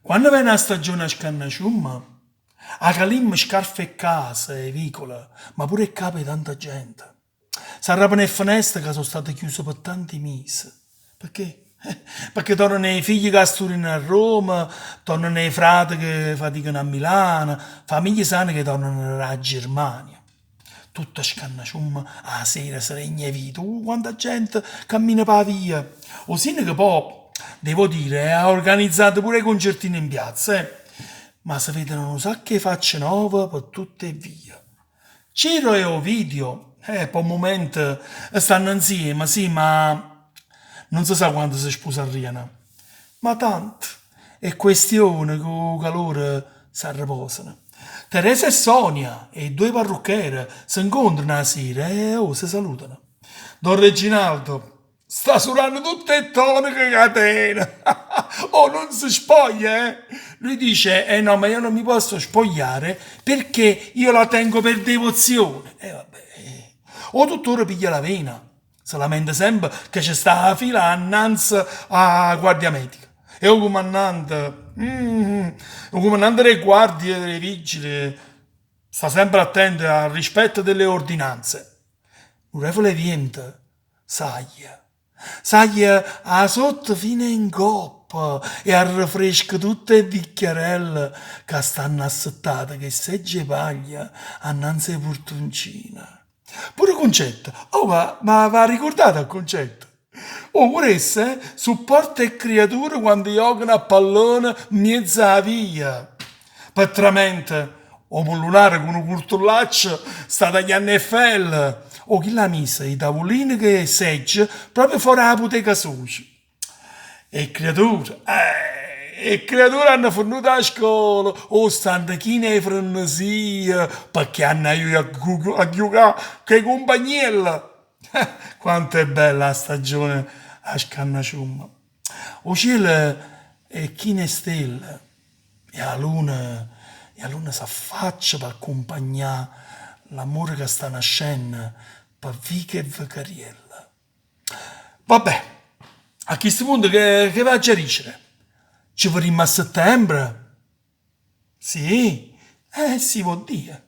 Quanno vene 'a stagione 'a scannaciumma, 'a calimma scarfa 'e ccase, 'e vicule, ma pure 'e ccape 'e tanta gente. S'arapeno 'e ffeneste ca so' state chiuse pe tanti mise. Pecché? Pecché tornano 'e figlie ca sturiano a Roma, tornano 'e frate che faticano a Milano, famiglie sane che tornano d' 'a Germania. Tutta scannaciumma 'a sera se regne 'e vita, uh quanta gente cammina p' 'a via! O sindaco po', devo dire, ha organizzato pure 'e concertine in piazza, eh, ma se vedono nu sacco 'e facce nove pe tutt' 'e vie. Ciro e Ovidio, eh, p' 'o mumento stanno 'nzieme, sì, ma nun se sa quando se spusarriano. Ma tanto è questione cu 'o calore s'arreposano. Teresa e Sonia, 'e ddoje parrucchiere, se 'ncontrano 'a sera e oh, se salutano. Don Reginaldo sta suranno tutt' 'e tonache ca tene. Oh, nun se spoglia, eh? Lui dice, eh no, ma io non mi posso spogliare perché io la tengo per devozione. E vabbè. O duttore piglia la vena. Se lamenta sempe che ce sta 'a fila annanze 'a guardia medica e 'o cumandante, 'o cumandante d' 'e guardie d' 'e vigili sta sempre attento al rispetto delle ordinanze. Nu refolo 'e viento saglie, saglie 'a sotto fino 'e 'ncoppa e arrefresca tutt' 'e vicchiarelle ca stanno assettate cu 'e segge 'e paglia annanze 'e purtuncine. Pure Concetta, oh ma ma v'arricurdate a Concetta? Oh pure essa eh, supporta 'e criature quando jocano a pallone 'mmiez 'a via. Pe tramente 'o mullunaro cu nu curtullaccio sta taglianno 'e felle, o chillo ha miso 'e tavuline cu 'e segge proprio fore 'a puteca soja. 'E criature, eh, 'e criature hanno fernuto 'a scola o stanno chine 'e frennesia pecché hanno jù a jucà cu 'e cumpagnielle. Quanto è bella 'a stagione 'a scannaciumma. 'O cielo è chino 'e stelle e 'a luna, e 'a luna s'affaccia p'accumpagnà l'ammore ca sta nascenno pe viche e vicarielle. Vabbè, a chistu punto che che v'aggia dicere? Ce vedimmo a settembre? Sì? Eh si vo' Dio!